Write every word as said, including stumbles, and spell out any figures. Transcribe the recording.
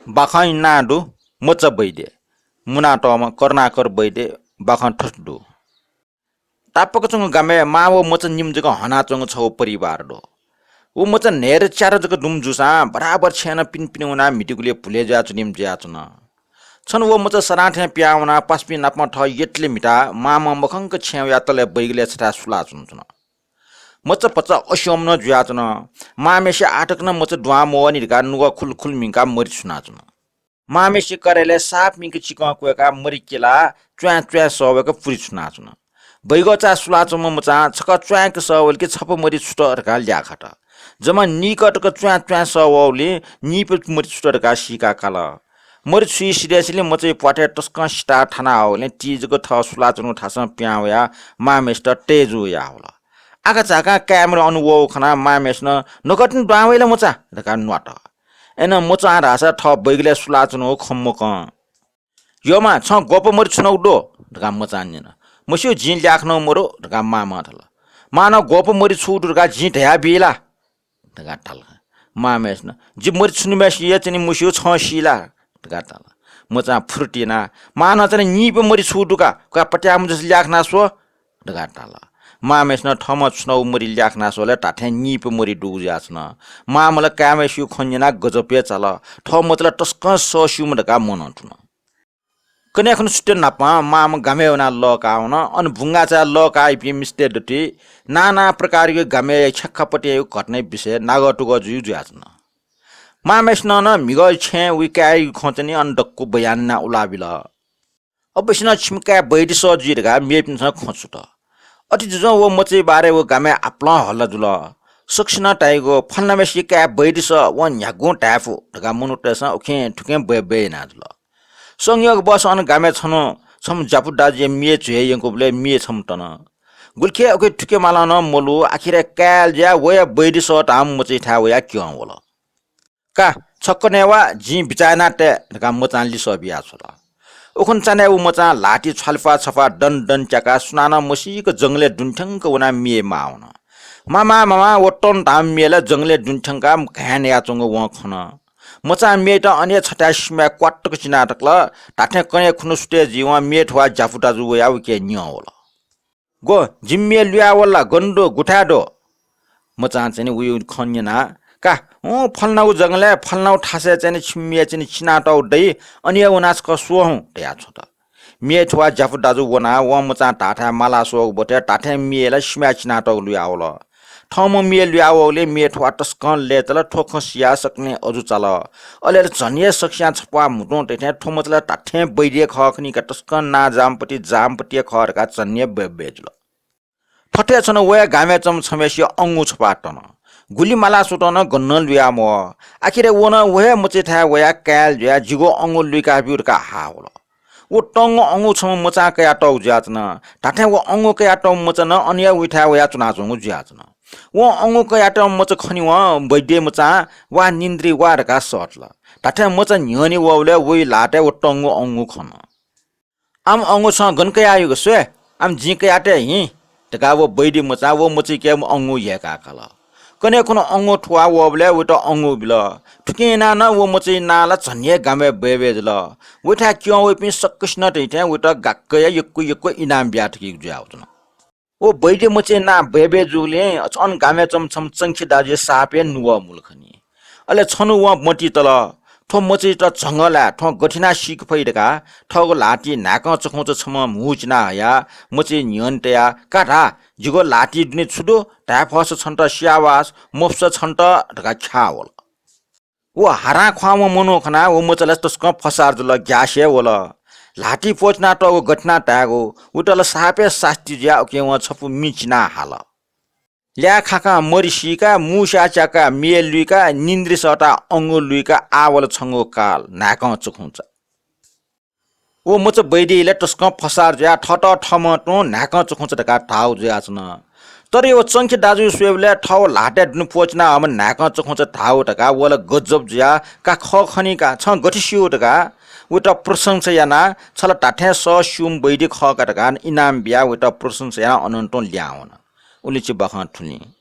बाखंया नां दु मचा वैद्य। मुनातःम्ह करुणाकर वैद्य बाखं थथे दु। तापाक च्वंगु गामय् मां व मचा निम्ह जक हनाच्वंगु छगू परिवार दु। व मचा न्हय्‌दँ च्यादँ जक दुम्ह जूसां बराबर छेँनं पिने पिने वनाः म्हितेगुलिइ भुले जुयाच्वनीम्ह जुयाच्वन। छन्हु व मचा सदां थें पिहां वनाः पासापिं नाप थः यतले म्हिताः मामं मखंक छेँय् वयाः तलय् बैगलय् छथाय् सुलाच्वनाच्वन। मचा भचा अस्यंम्ह नं जुयाच्वन। मांम्हेसिया आःतक नं मचा दुहां मवःनि धकाः नुगः खुलखुल म्हिंकाः मरि छुनाच्वन। मांम्हेसिया कराइलय् साप म्हिंक चिकं क्वय्‌काः मरि क्यलाः च्वाँय् च्वाँय् सः वय्‌क पुरि छुनाच्वन। बैगःचाय् सुलाच्वंम्ह मचां छकः च्वाँय्‌क सः वल कि छपु मरि छुत धकाः ल्याः खात। जम्मा नीकः तक च्वाँय् च्वाँय् सः वःगुलिं नीपु मरि छुत धकाः सीका काल। मरि छुइ सिधय्‌सिलि मचाया प्वाथय् तसकं सिताः थाना हःगुलिं ति जक थः सुलाच्वंगु थासं पिहां वयाः मांम्हेसित तय्‌जु याः वल। आकाझाकां काय्‌मरि अन वःगु खनाः मांम्हेसिनं "नकतिनि दुहां वइ ला मचा?" धकाः न्वात। अय्‌नं मचां धाःसा थः बैगलय् सुलाच्वनागु खँ मकं। "यःमां, छं ग्वपु मरि छुनागु दु?" धकाः मचां न्यन। "मस्यू, जिं ल्याखनागु मदु" धकाः मामं धाल। "मां नं ग्वपु मरि छुगु दु धकाः जिं धयाबी ला?" धकाः धाल। मांम्हेसिनं "जि मरि छुनिम्हेसिया च्वने मस्यू, छं सी ला?" धकाः धाल। मचां फुर्र तिनाः "मां नं च्वने नीपु मरि छुगु दु का, का पत्याः मुझासि ल्याखना स्व" धकाः धाल। मांम्हेसिनं थःम्हं छुनागु मरि ल्याखना स्वलय् धात्थें नीपु मरि दुगु जुयाच्वन। मांम्ह ला काय्‌म्हेसिगु खँ न्यनाः गजब हे चाल। थः मचा ला तसकं सःस्यूम्ह धकाः मनं तुन। कन्हय् खुन्हु सुथय् न्हापां मांम्ह गामय् वनाः लः काः वन। अन बुंगाःचाय् लः काःयापिं मिस्तय् दथुइ नाना प्रकारया गामय् छ्याक्खापतियागु घटनाया विषय नागः तुगः जुइगु जुयाच्वन। मांम्हेसिनं नं म्हिगः छेँय् वइ काय्‌यागु खँ च्वनी अन दक्व बयान यानाः उलाबिल। "अबलय् नं छिमि काय् बैद्य सः जुइ धकाः मेपिन्सं खँ छुत। अथे जुजुं व मचाया बारे व गामय् आपालं हल्ला जुल। सकसिनं धाइगु, फलानाम्हेसिया काय् बैद्य सः, वं न्ह्यागुं धाये फु धकाः मनूतय्‌सं उखें थुखें बय्‌बय् याना जुल। संयोगवश अन गामय् छन्हु छम्ह ज्यापु दाजुया म्ये झ्वये यंकूबलय् म्ये छम्ह तन। गुलिखे उखे थुके मालं नं मलू, आखिरय् काय् जुयाः वया बैद्य सः धाःम्ह मचायाथाय् वयाः क्यं वल। "का, छक्क नये वा, जिं बिचाः याना तये" धकाः मचां लिसः बियाछ्वल। उखुन्हु चान्हय् व मचां ल्हातिइ छ्वालिफाः छफाः दन दन त्याकाः सुनानं मसीक जंगलय् दुने थ्यंक वनाः म्ये माः वन। मामा, मामा, व टन धाःम्ह म्ये ला जंगलय् दुने थ्यंकाः घाँय् नयाच्वंगु वं खन। मचां म्येत अन हे छथाय् सिमाय् क्वातुक चिनातकल। धात्थें कन्हय् खुन्हु सुथय् जुइ वं म्ये थ्वाः ज्यापु दाजु वयाः उके न्यं वल। "ग्व, जिमि म्ये लुया वल ला? गन दु? गुथाय् दु?" मचां चाहिँ नि वयागु खँ न्यनाः, "का, हुँ, फलानागु जंगलय् फलानागु थासय् चाहिँ नि छिमि म्ये चाहिँ नि चिनातःगु दइ, अन हे वनाः छकः स्व हुँ" धयाछ्वत। म्ये थ्वाः ज्यापु दाजु वनाः वं मचां धाःथाय् माला स्वःगु बथय् धात्थें म्ये ला सिमाय् चिनातःगु लुया वल। थःम्हं म्ये लुया वःगुलिं म्ये थ्वाः तसकं लय्‌ताल। थ्व खँ सियाः सकलें अजू चाल। अले ला झन हे सकसियां छप्वाः म्हुतुं तइथें थ्व मचा ला धात्थें बैद्य खः खनी का, तसकं नां जाःम्हपति जाःम्हपति हे खः धकाः झन हे बय्‌बय् जुल। थथे छन्हु वया गामय् च्वंम्ह छम्हय्‌सिया अंगू छपाः तन। गुलि माला स्वतं नं गनं लुया मवः। आखिरय् व नं व हे मचायाथाय् वयाः काय् जुयाः जिगु अंगू लुइका ब्यु धकाः हाः वल। व तंगु अंगू छम्ह मचां कयातःगु जुयाच्वन। धात्थें व अंगू कयातःम्ह मचा नं अन हे वयाथाय् वयाः च्वनाच्वंगु जुयाच्वन। वं अंगू कयातःम्ह मचा खनी वं बैद्य मचां वा निन्द्री वा धकाः सःतल। धात्थें मचा न्ह्यःने वःबलय् वइ ल्हातय् व तंगु अंगू खन। "आम अंगू छं गन कयाः युगु स्वये, आम जिं कयातये हिं" धकाः व बैद्य मचां व मचायाके अंगू ह्यय्‌काः काल। कन्हय् खुन्हु अंगू थ्वाः वःबलय् वयात अंगू बिल। थुकिं यानाः नं व मचाया नां ला झन हे गामय् बय्‌बय् जुल। वयाथाय् क्यं वइपिं सकसिनं धइथें वयात गाक्क हे यक्व यक्व इनाम बियाः थकीगु जुयावल। व बैद्य मचाया नां बय्‌बय् जूगुलिं अन गामय् च्वंम्ह छम्ह चंखी दाजुया साप हे नुगः मुल खनी। अले छन्हु वं मतिइ तल, थ्व मचायात झंगः लाये, थ्वं गथे यानाः सीके फइ धकाः थःगु ल्हातिइ न्हाय्‌कं चखुंचा छम्हं म्हू चिना हयाः मचाया न्ह्यःने तयाः, "का धा, जिगु ल्हातिइ दुने छु दु? धाये फःसा छन्त स्याबास, मफुसा छन्त" धकाः ख्याः वल। व हारां ख्वाःम्ह मनू खनाः व मचा ला तसकं फसार जुल, ग्यासे हे वल। ल्हातिइ प्वःचिनातःगु गथे यानाः धायेगु, वयात ला साप हे सास्ती जुयाः उकिं वं छपु मि चिनाः हाल। ल्याय् खाखां मरि सीकाः, मूसा च्याकाः, म्ये लुइकाः, निन्द्री सःताः, अंगू लुइकाः आः वल छंगु काल, न्हाय्‌कं चखुंचा। व मचा बैद्यया ला तसकं फसार जुयाः थःत थःम्हं तुं न्हाय्‌कं चखुंचा धकाः धाःगु जुयाच्वन। तर व चंखी दाजुया स्वयेबलय् थः व ल्हातय् दुने प्वःचिना हःम्ह न्हाय्‌कं चखुंचा धाःगु धकाः व ला गजब जुयाः, "का, खः खनी का, छं गथे स्यू?" धकाः वयात प्रशंसा यानाः, "छ ला धात्थें सःस्यूम्ह बैद्य खः का" धकाः इनाम बियाः वयात प्रशंसा यानाः अनं तुं ल्याहां वन। उलिं चिबाखं थुलि।